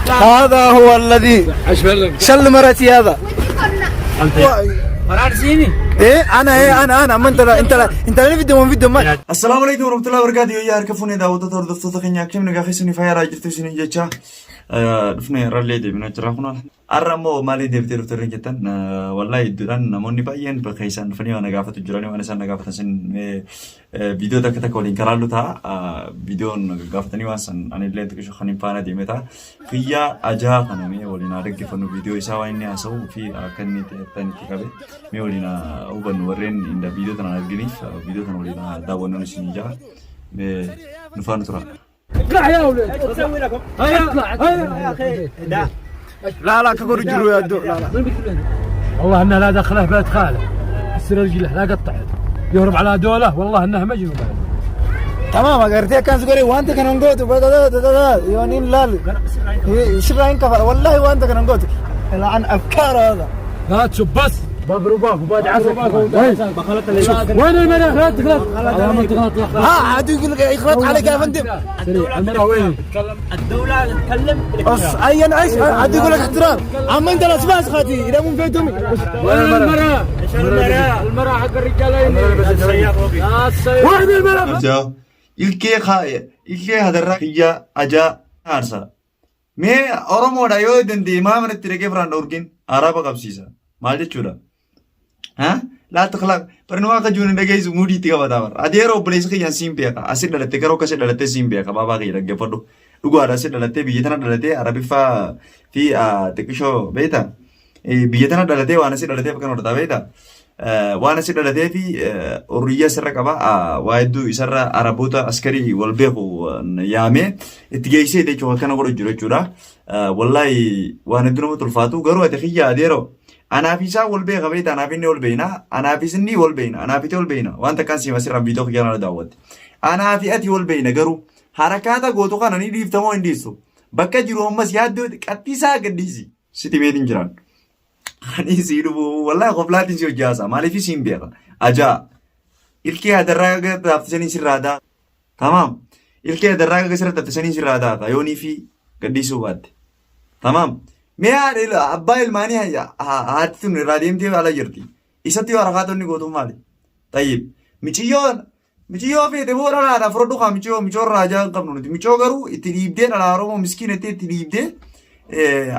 هذا هو الذي شل مرتي هذا. ايه انا ايه انا انا ما انت لا انت لا انت لا فيديو ما فيديو ما. Assalaamu alaikum warahmatullahi wabarakatuh. Yoo harka fuunee daawwattoota hordoftoota keenya akkam nagaa keessanii fayyaa jirtu isiniin jecha dhufnee irrallee deebinaa jira kun. Har'a immoo maaliif deebitee dhufte irra jettan, wallahi iddoodhaan namoonni baay'een bakka isaan dhufanii waan na gaafatu jiranii, waan isaan na gaafatan sin viidiyoo takka takka waliin karaallu ta'a. Viidiyoon gaafatanii waan san anillee xiqqisho kan hin faana deeme ta'a. Kiyyaa ajaa kana mee waliin haa dhaggeeffannu, viidiyoo isaa waan inni haasa'uu fi akka inni itti qabe mee waliin haa hubannu. Warreen viidiyoo tana arginiif viidiyoo tana waliin haa daawwannuun isin ijaa mee nu faana tura. اطلع يا ولد، اطلع يا اخي. لا لا كقول جرو يا دو لا لا. والله انه لا دخله بيت خاله يصير رجله لا قطعت يهرب على دوله، والله انه مجنون. تمام اغرتي كان سغري وانت كان نغوت يونين لال شراين كفر والله وانت كان نغوت عن افكار هذا. لا تشوف بس باب رباك وباب عسل. وين المرأة؟ لا تغلط، لا تغلط. ها عاد يقول لك يغلط عليك يا فندم. سريع، المرأة وين؟ بس اي ايش عاد يقول لك احترام اما انت لا تسمع خاتي اذا مو فيتم. وين المرأة؟ المرأة حق الرجال. وين المرأة؟ Ajaa ilkee kaaya ilkee hadarraa kiyyaa ajaa aarsa. Mee Oromoodha yoo danda'e maa manatti dhaqee firaan dhorkin araba qabsiisa. Maal jechuudha? Ha? Laa taqlaq. Barnuma akka jiru hin dhageessu muudii itti qabataa bara. Ati yeroo obboleessa kiyyaan siin beeka. Asi dhalatte garuu akkasi dhalattee siin beeka. Baabaa kiyya dhaggeeffadhu. Dhugaadha, asi dhalattee biyya tana dhalattee Arabiffaa fi xiqqishoo beektaa? Biyya tana dhalatee waan asii dhalatee akka hortaa beektaa? Waan asii dhalatee fi hurriyyaa sirra qaba. Waa hedduu isarra Araboota askarii wal beeku yaamee itti geessee jechuudha akkana godhu jiru jechuudha. Wallaahi waan hedduu namatti ulfaatu, garuu ati kiyya adeeroo anaaf isaa wal beeka beektaa? Anaaf inni wal beekna, anaaf isinni wal beekna, anaaf iti wal beekna. Waan takkaan siima sirraan viidiyoo kiyya kana daawwatte. Anaaf ati wal beekna, garuu harakaata gootu kana ni dhiiftamoo hin dhiistu? Bakka jiru ammas yaaddoo qaxxiisaa gadhiisi. Siti meetiin jiraan. Ani sii dhufu wallahi qoflaatiin si hojjaasa. Maaliif siin beeka? Ajaa. Ilkee hadarraa gaaftisanii sirraa daa. Tamaam. Ilkee hadarraa gaga sirra taffisanii sirraa daa. Yoonii fi gadhiisuu baatte. Tamaam. Mee haadha abbaa ilmaanii haati tun irraa deemtee ala jirti. Isatti yoo harakaatonni gootuun maali? Tayyib. Miciyyoon miciyyoo feete boo dhalaadha fudhadhu kaa miciyyoo miciyoo irraa ajaa hin qabnu nuti. Miciyoo garuu itti dhiibdee dhalaa Oromoo miskiina itti dhiibdee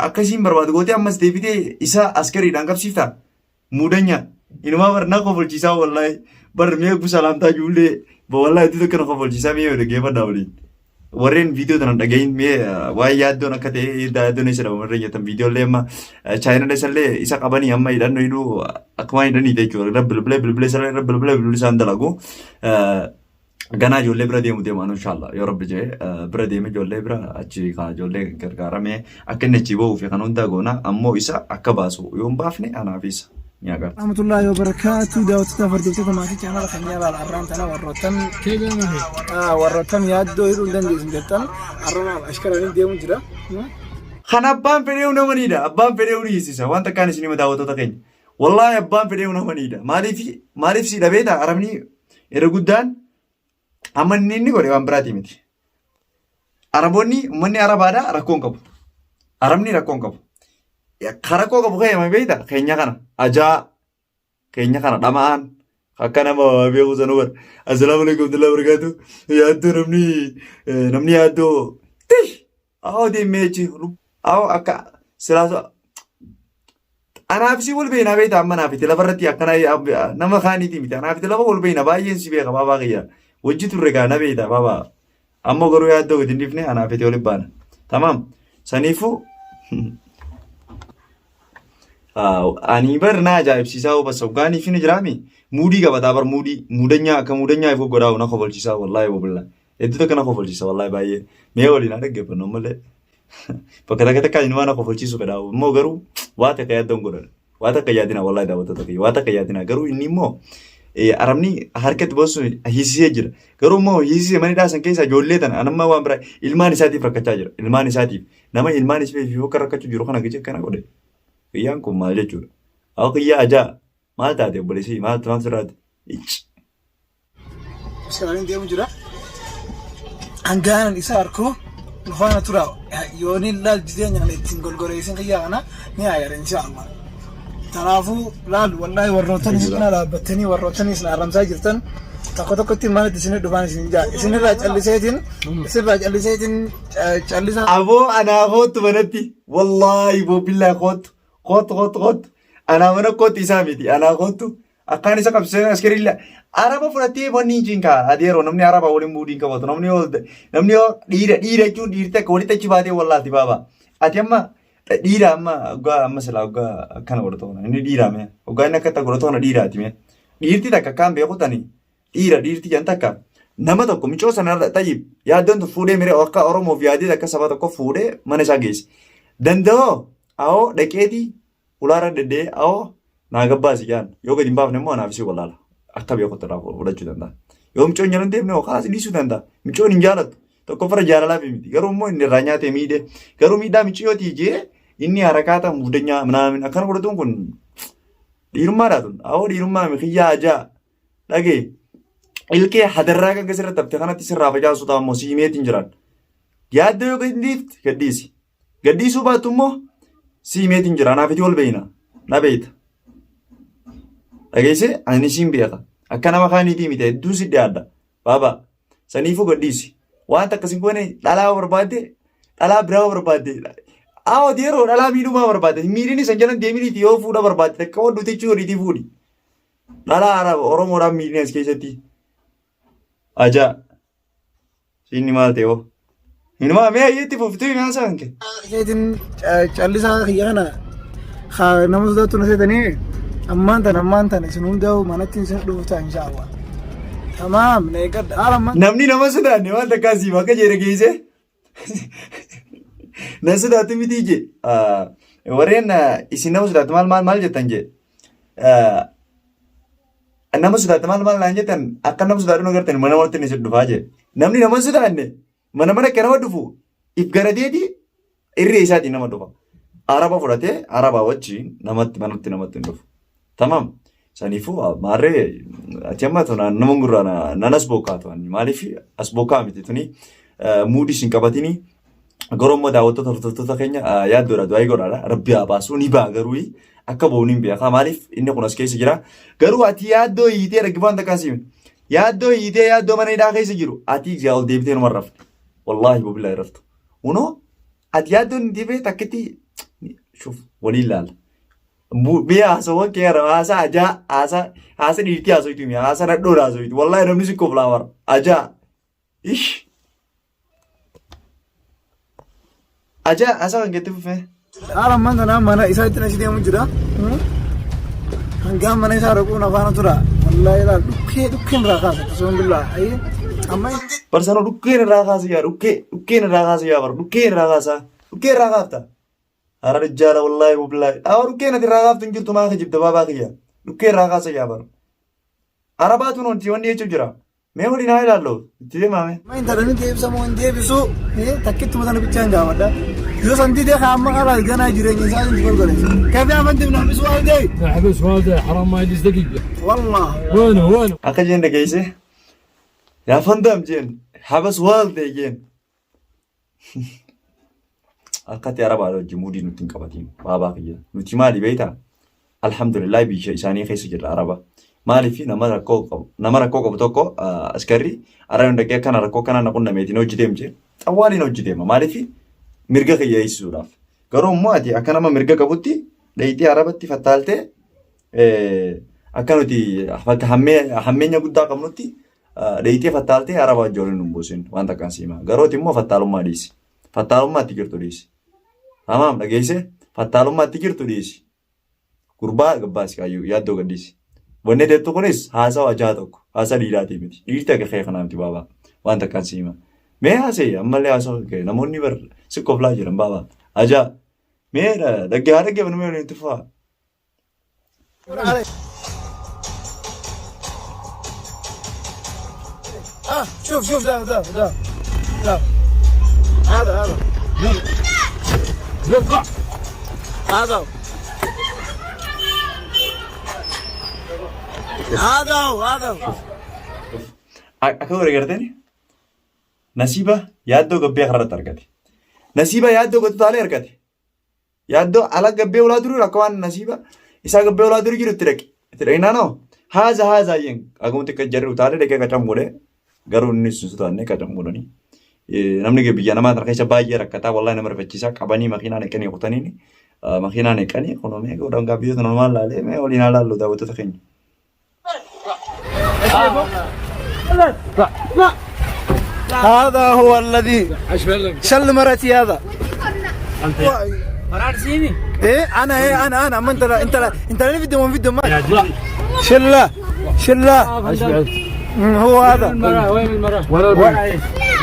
akkasiin barbaadu gootee ammas deebitee isa askariidhaan qabsiiftaa? Muudanya. Inumaa bar na kofalchiisaa wallaahi. Bar mee bu salaamtaa ijoollee wallaahi itti tokko na kofalchiisaa, mee dhaggeeffadhaa waliin. Warreen viidiyoo tana dhagahin mee waa'ee yaaddoon akka ta'e, yaaddoon isa dhabamu irra jettan, viidiyoolee amma chaayinaa isallee isa qabanii amma hidhannoo hidhuu akkuma hidhanii jechuudha. Irra bilbilee bilbilee isarra irra bilbilee bilbilee isaan dalagu. Ganaa ijoollee bira deemu deemaan inshallah yoo rabbi jee bira deeme ijoollee bira achi kan ijoollee gargaaramee akka inni achi bahuu fi kan hundaa goona, ammoo isa akka baasu yoo hin baafne anaaf isa ni agarta. Rahmatullahi wa barakaatu. Daawwattoota hordoftoota maatii chaanala keenyaa laala arraan tana warroottan yaaddoo hidhuu hin dandeessu jettan arraan ashkaranii deemu jira. Kan abbaan fedhee nama niidha. Abbaan fedhee ni hiisisa. Waan takkaan isin hima daawwattoota keenya. Wallaahi abbaan fedhee nama niidha. Maaliif maaliif si dhabeeta Arabni irra guddaan amma inni inni godhe waan biraatii miti. Araboonni uummanni Arabaadha rakkoo hin qabu. Arabni rakkoo hin qabu. Ka rakkoo qabu keenya beekta, keenya kana ajaa keenya kana dhama'aan akka nama waa beeku sana bara. Assalaamu alaikum warahmatullahi wabarakatuh. Yaaddoo namni namni yaaddoo tish awoo deemee jechi awoo akka silaa anaaf si wal beekna beekta, amma naaf itti lafarratti akkana nama kaaniiti miti, anaaf itti lafa wal beekna, baay'een si beeka baabaa kiyya wajji turre gaa na beekta baabaa. Amma garuu yaaddoo gadi hin dhiifne, anaaf itti waliin baana. Tamaam, saniifuu ani bar na ajaa'ibsiisaa hubasa gaanii fi ni jiraami muudii qabataa bar muudii muudanyaa akka muudanyaa ifuu godhaa na kofalchiisaa wallaahi wabillaa hedduu takka na kofalchiisa wallaahi baay'ee. Mee waliin haa dhaggeeffannu ammallee bakka takka takka inumaa na kofalchiisu fedha immoo, garuu waa takka yaaddoon godhan waa takka yaadina wallaahi daawwattoota kiyya waa takka yaadina. Garuu inni immoo Arabni harkatti boosu hiisisee jira, garuu immoo hiisisee mana dhaasan keessa ijoollee tana anamma waan biraa ilmaan isaatiif rakkachaa jira, ilmaan isaatiif nama ilmaan isaatiif akka rakkachuu jiru kana giche kana godhe. Kiyyaan kun maal jechuudha? Haa kiyyaa ajaa maal taate obboleessi, maal maal sirraati? Icci. Ashkaranii deemu jira. Hangaanan isa arku faana tura yooniin laal jireenya kana ittiin golgoleessin kiyyaa kana ni ayara inshaallah. Kanaafuu laal wallaahi warroottan isin cinaa dhaabbattanii warroottan isin arramsaa jirtan tokko tokkotti manatti isin dhufaan isin jaa isinirraa calliseetiin isinirraa calliseetiin callisaa. Aboo anaa koottu manatti wallaahi boobillaa koottu koottu koottu koottu anaa mana koottu isaa miti anaa koottu akkaan isa qabsiisee askariilla araba fudhattee wanni hin cinkaa adeeroo namni araba waliin muudii hin qabatu namni yoo namni yoo dhiira dhiira jechuun dhiirti akka walitti achi baatee wallaalti baaba ati amma dhiira amma hoggaa amma silaa hoggaa akkana godhatu kana inni dhiiraa mee hoggaa inni akkatti godhatu kana dhiiraati mee dhiirti takka akkaan beeku tani dhiira dhiirti jan takka nama tokko micoo sana tayyib yaaddoon tun fuudhee miree akka Oromoof yaadee akka saba tokko fuudhee mana isaa geesse danda'oo awoo dhaqeetii ulaarra deddee'ee awoo naa gabbaasi jaan yoo gadi hin baafne immoo anaaf isii wallaala akka beekutti irraa fudhachuu danda'a yoo micoon jala hin deemne hoo kalaas dhiisuu danda'a micoon hin jaalattu tokkoffara jaalalaaf miti garuu immoo inni irraa nyaatee miidhe garuu miidhaa miciyootii jee inni harakaata muuddanyaa minaamin akkana godhatuun kun dhiirummaadhaa tun awoo dhiirummaa kiyyaa ajaa dhagee ilkee hadarraa kan sirra tafte kanatti sirraa facaasuu ta'a immoo siimeetiin jiran yaaddoo yoo gadi dhiifte gadhiisi gadhiisuu baattu immoo siimeetiin jira anaaf iti wal beeyna na beeyta dhageesse ani siin beeka akka nama kaaniitii miti hedduun si dhiyaadha baaba saniifuu gadhiisi waan takka sin goone dhalaa barbaadde dhalaa biraa barbaadde Aawwa yeroo dhalaa miidhumaa barbaadde miidhini san jalan deeminiiti yoo fuudha barbaadde takka waddu techuu godhiitii fuudhi. Dhalaa Araba Oromoodhaan miidhini as keessatti. Ajaa. Siinni maal ta'e hoo? Hinumaa mee ayyeetti fuftee hin haasa'an kee. Keetiin callisaa kiyya kana haa nama sodaattu na seetanii ammaan tana isin hundaa'u manatti isin dhufta inshaallah. Tamaam na eeggadha haala ammaan. Namni nama sodaanne waan takkaa siif akka jedhe geesse. Na sodaatu miti je. Warreen isin nama sodaattu maal maal maal jettan je. Nama sodaattu maal maal naan jettan akka nama sodaatu nu agartan mana walitti isin dhufaa je. Namni nama sodaanne mana mana akka nama dhufu if garateeti irree isaatiin nama dhufa. Araba fudhatee araba wajjin namatti manatti namatti hin dhufu. Tamam. Saniifuu maarree ati amma tuna nama gurraa nan as bokkaatu ani maaliif as bokkaa miti tuni muudii sin qabatini garuu immoo daawwattoota hordoftoota keenya yaaddoodha du'aa godhaadha rabbi haa baasu ni ba'a garuu akka ba'u ni beeka maaliif inni kun as keessa jira garuu ati yaaddoo hiitee dhaggeeffaan takkaa siime yaaddoo hiitee yaaddoo mana hidhaa keessa jiru ati ijaa ol deebitee numa rafte wallaahi bobillaa hin raftu unoo ati yaaddoon hin deebee takkitti shuf waliin laala. Mee haasawwan kee hara haasaa ajaa haasaa haasa dhiirtii haasoytu mi haasa nadhoon haasoytu wallahi namni si koflaa bara ajaa ish ajaa haasaa kan keetti fufee. Haala ammaan tanaa mana isaa itti nasi deemu jira. Hangaan mana isaa dhaquun afaana tura. Wallaahi laal dhukkee dhukkeen irraa kaasa akkasuma billaa. Amma Barsanoo dhukkeen irraa kaasa yaa dhukkee dhukkeen irraa kaasa yaa bara dhukkeen irraa kaasa dhukkee irraa kaafta. Hara rijjaala wallaahi wabillaahi. Awa dhukkeen ati irraa kaaftu hin jirtu maa kijibda baabaa kiyya. Dhukkee irraa kaasa yaa bara. Arabaatu wanti wanni jechuun jira. Mee waliin haa ilaallu. Itti deemaa mee. Amma intala ni deebisa moo hin deebisu takkittuma sana bichaan gaafadha. Yoo san didee haa amma kalaas ganaa jireenya isaa hin golgoleessa. Kafee afanti nahbis waalidee. احبس والدي حرام ما يجلس دقيقة Wallah. وينه وينه Akka jeen dhageesse. Yaa fandam jeen. Habas waalde jeen. Akkatti arabaa wajjin muudii nutti hin qabatiin baabaa kiyya. Nuti maali beektaa? Alhamdulillah biyya isaanii keessa jirra araba. Maaliif nama rakkoo qabu nama rakkoo qabu tokko askarri arabni dhaqee akkana rakkoo akkana na qunnameetiin hojii deem jee xawwaaliin hojii deema maaliif mirga kiyya eegsisuudhaaf. Garuu immoo ati akka nama mirga qabutti dhayxee arabatti fattaaltee akka nuti bakka hammeenya guddaa qabnutti Dheeyxee fattaaltee araba wajji waliin hin buusin waan takkaan si hima. Garuu ati immoo fattaalummaa dhiisi. Fattaalummaa itti jirtu dhiisi. Tamaam dhageessee fattaalummaa itti jirtu dhiisi. Gurbaa gabbaasi kaayyuu yaaddoo gadhiisi. Wanni jettu kunis haasawa ajaa tokko haasa dhiiraatii miti. Dhiirti akka kee kanaa miti baabaa. Waan takkaan si hima. Mee haasa'e ammallee haasawa kee namoonni bar si koflaa jiran baabaa. Ajaa. Mee dhaggee haa dhaggeeffannu mee waliin itti fufaa. Ah, شوف شوف ده ده ده ده هذا هذا يرقع هذا هذا هو هذا هو Akka godhe gartee Nasiiba yaaddoo gabbee kararratti argate. Nasiiba yaaddoo gatutaalee argate. Yaaddoo ala gabbee ulaa duruu akka waan nasiiba isaa gabbee ulaa duruu jiru itti dhaqe. Itti dhaqnaan hoo haaza haaza jeen akkuma xiqqa jarri utaalee dhaqee qacam godhe garuu inni sun sodaannee qacam godhanii. Namni biyya namaa kana keessa baay'ee rakkataa wallahi nama rifachiisaa qabanii makiinaa neqanii kutaniini makiinaa neqanii kunoo mee godhan gaa biyyoota normaal laalee mee waliin haa laallu daawwattoota keenya. هذا هو الذي شل مرتي هذا. ايه انا ايه انا انا ما انت لا انت لا انت لا فيديو من فيديو ما شله شله هو هذا. المرأة وين المرأة؟ وين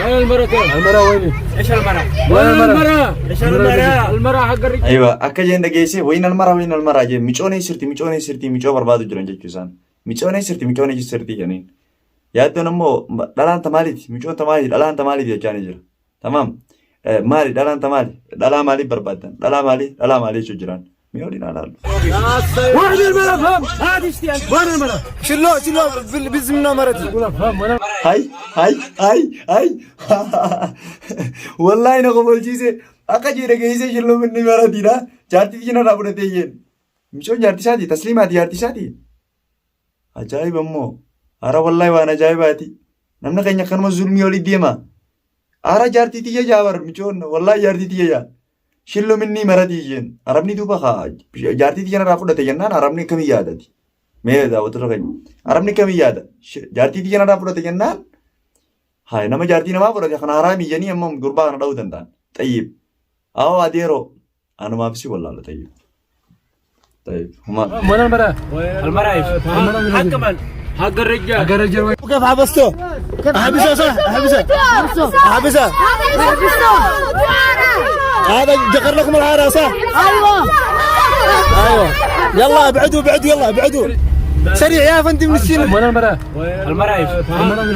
وين المرأة؟ المرأة وين؟ ايش المرأة؟ وين المرأة؟ ايش المرأة؟ المرأة حق الرجال. Aywa akka jeen dhageesse wayin almara wayin almara jeen micoon eessirti micoon eessirti micoo barbaadu jiran jechuu isaan. Micoon eessirti micoon eessirti jedhaniin. Yaaddoon ammoo dhalaan tamaaliiti micoon tamaaliiti dhalaan tamaaliiti jechaanii jira. Tamaam maali dhalaan tamaali dhalaa maaliif barbaaddan dhalaa maali dhalaa maali jechuu jiran. Mee waliin haa laallu. وين المرأة فهم؟ وين المرأة؟ شلوه شلوه بزمنا مرتي. فهم وين؟ Hay hay hay hay wallahi na kofolchiise akka jee dhageesse shilloo minni maratiidha. Jaartii tiyya narraa fudhatee jeen. Micoon jaartii isaati tasliimaati jaartii isaati. Ajaa'iba immoo. Ara wallahi waan ajaa'ibaati. Namni keenya akkanuma zulmii olii deema. Ara jaartii tiyya jaabar micoon wallahi jaartii tiyya jaa. Shilloo minni maratii jeen. Arabni duuba haa jaartii tiyya narraa fudhate jennaan arabni akkamii yaadati? Mee daawwattoota keenya. Arabni akkamii yaada? Jaartii tiyya narraa fudhate jennaan haa nama jaartii namaa fudhate kana haraamii jedhanii amma gurbaa kana dha'uu danda'an. Xayyib. Awoo adeeroo anumaaf si wallaala xayyib. Xayyib. Humaa. وين المرأة؟ المرأة ايش؟ حق من؟ حق الرجال حق الرجال وين؟ كيف حبسته؟ احبسه صح احبسه احبسه هذا جقر لكم العارة صح؟ ايوه. ايوه يلا ابعدوا ابعدوا يلا ابعدوا سريع يا فندم السين. وين المرأة؟ المرأة ايش؟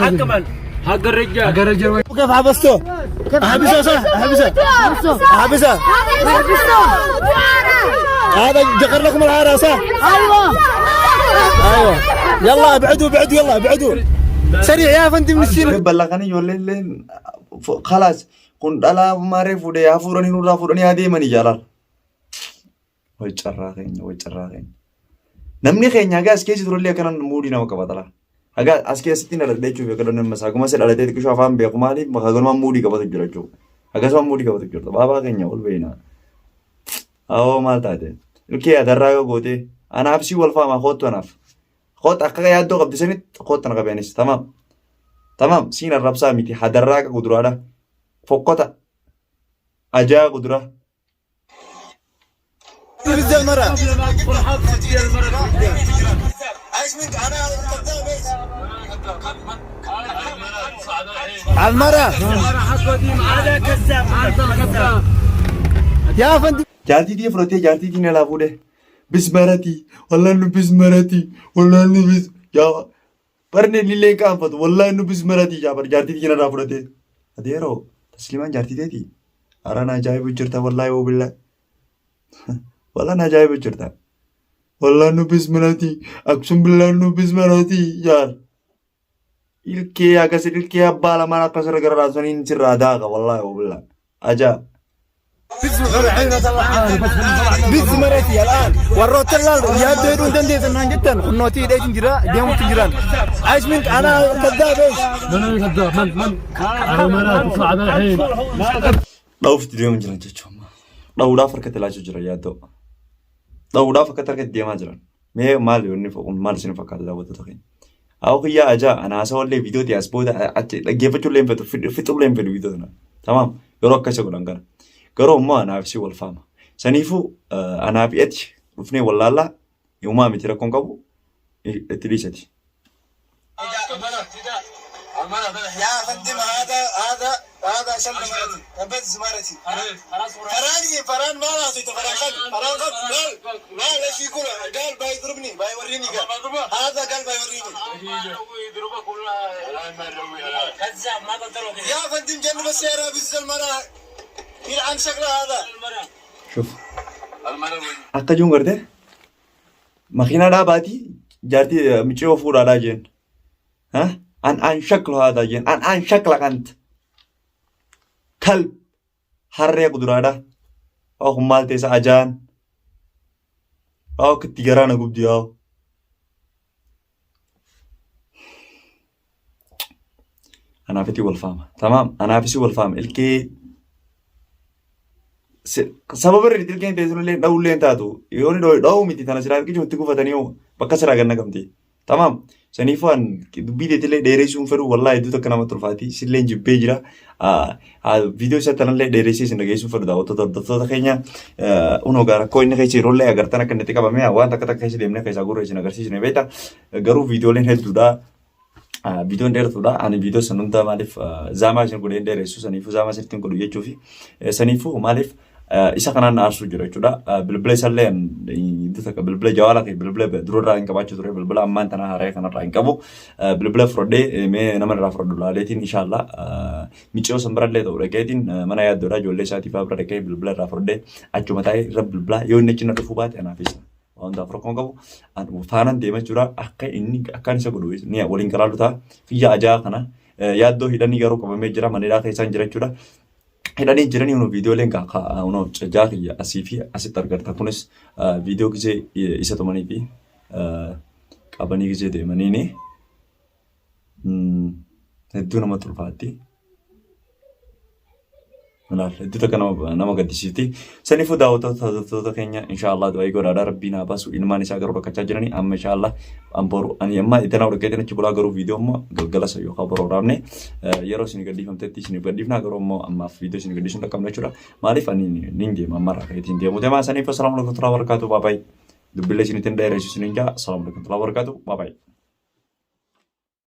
حق من؟ حق الرجال حق الرجال وين؟ كيف حبسته؟ احبسه صح احبسه احبسه هذا جقر لكم العارة صح؟ ايوه. ايوه يلا ابعدوا ابعدوا يلا ابعدوا سريع يا فندم السين. Ballaqanii ijoolleen illee khalaas kun dhalaa maaree fuudhee haa fuudhanii nurraa fuudhanii haa deemanii jaalala. Way carraa keenya way carraa keenya. Namni keenya hagaa as keessa turellee akkanan muudii nama qabata laa. Hagaa as keessatti hin dhaladhe jechuuf eegalu nama isaa akkuma isa dhalatee xiqqishoo afaan beeku maaliif hagaluma muudii qabatu jira jechuudha. Akkasuma muudii qabatu jira. Baabaa keenya ol beekna. Awoo maal taate? Ilkee adarraa yoo gootee anaaf si wal faamaa koottu anaaf. Koot akka yaaddoo qabdi sanitti koottu na qabeenis tamaam. Tamaam siin arrabsaa miti hadarraa akka kuduraadha. Fokkota ajaa kuduraa. بز المرأة ايش منك انا كذاب ايش على المرأة هذا كذاب هذا يا فندم. Jaartii tiyya fudhatee jaartii tiyya nalaa fuudhe. Bismaratii wallahi nu bismaratii wallahi nu bis yaa barne illee qaanfatu wallahi nu bismaratii yaa bar jaartii tiyya nalaa fudhatee. Adeeroo tasliimaan jaartii teeti. Ara na ajaa'ibu jirta wallahi woo billaa. Wallahi na ajaa'ibu jirta. Wallahi nu bismaratii aksum billaa nu bismaratii yaar. Ilkee akkas ilkee abbaa lamaan akkas irra gara raasaniin sirraa daaqa wallahi woo billaa. Ajaa. بز مرتي الان والروت يا ديرون دندي سنان جدا خنوتي ليش جرا ديمو تجران ايش منك انا كذاب ايش؟ من اللي كذاب؟ من من؟ المرأة تطلع من الحين. Dha'uuf deemaa jiran jechuudha. Dha'uudhaaf harkatti laachuu jira yaaddoo. Dha'uudhaaf akkatti harkatti deemaa jiran. Mee maali wanni kun maal isin fakkaata daawwattoota keenya? Haa kiyyaa ajaa ana haasawallee viidiyoo as booda achi dhaggeeffachuu illee hin fedhu fixuu illee hin fedhu viidiyoo sana. Tamaam yeroo akkasii godhan kana. Garuu immoo anaaf si wal faama. Saniifuu anaaf ati dhufnee wallaallaa uumaa miti rakkoon qabu itti dhiisati. يا فندم هذا هذا هذا شل مرتي بز مرتي فراني فران ما اعطيته فران قلب فران قلب قال قال ايش يقول قال بيضربني بيوريني قال هذا قال بيوريني يا فندم جنب السيارة بز المرأة يلعن شكله هذا. Shuf. Akka jiruun gartee makiinaa dhaabaatii jaartii miciyoo fuudhaadhaa jeen. An an shaklu haadaa jeen an an shakla kant. Kalb harree kuduraadha. Haa kun maal teessa ajaan. Haa itti garaa na gubdi haa. Anaafiti wal faama. Tamaam anaafisi wal faama. Ilkee sababa irra ilkeen teessun illee dha'uu illee hin taatu. Yoo ni dha'uu miti tana silaa ilkichuma itti gufatanii hoo bakka siraa ganna qabdi. Tamaam saniifuu an dubbii teetillee dheereessuu hin fedhu wallaahi hedduu takka namatti ulfaati sillee jibbee jira. Viidiyoo isaa tanallee dheereessee isin dhageessuu fedhu daawwattoota hordoftoota keenya unoo gaa rakkoo inni keessa yeroo illee agartan akka inni itti qabame waan takka takka keessa deemnee keessaa gurra isin agarsiisne beekta. Garuu viidiyooleen hedduudha. Viidiyoon dheertuudha. Ani viidiyoo san hunda maaliif zaamaa isin godhee hin dheeressu saniifuu zaamaa isinitti hin godhu jechuufi saniifuu maaliif isa kanaan na aarsuu jira jechuudha. Bilbila isallee iddoo takka bilbila jawaala kee bilbila durarraa hin qabaachuu ture bilbila ammaan tana haaraa kanarraa hin qabu. Bilbila fudhadhee mee nama irraa fudhadhu laaleetiin inshaallah miciyoo san birallee ta'u dhaqeetiin mana yaaddoodha ijoollee isaatii fa'aa bira dhaqee bilbila irraa fudhadhee achuma taa'ee irra bilbilaa yoo inni achi na dhufuu baate anaafis waan hundaaf rakkoon qabu faanan deema jechuudha akka inni akkaan isa godhu ni waliin kalaalu ta'a kiyya ajaa kana yaaddoo hidhanii garuu qabamee jira manidhaa keessaan jira jechuudha. Hidhanii jiranii hunu viidiyooleen kaa hunu cajaa kiyya asii fi asitti argatta kunis viidiyoo gisee isa tumanii fi qabanii gisee deemaniini hedduu namatti ulfaatti. Laal hedduu takka nama gaddisiifti. Saniifuu daawwattoota hordoftoota keenya inshaallah du'aa godhaadha rabbiin haa baasu ilmaan isaa garuu rakkachaa jiranii amma inshaallah an boru ani amma itti naa dhaqeetiin achi bulaa garuu viidiyoo immoo galgala isa yookaan boru waraabne yeroo isin gadhiifamtetti isiniif gadhiifna garuu immoo ammaaf viidiyoo isin gadhiisuun dhaqqabna jechuudha. Maaliif ani nin deema ammarraa ka'eetiin deemu deema saniif assalaamu alaikum warahmatullahi wabarakatuh bye bye. Dubbillee isinitti hin dheeressu isiniin jaa assalaamu alaikum warahmatullahi wabarakatuh bye bye.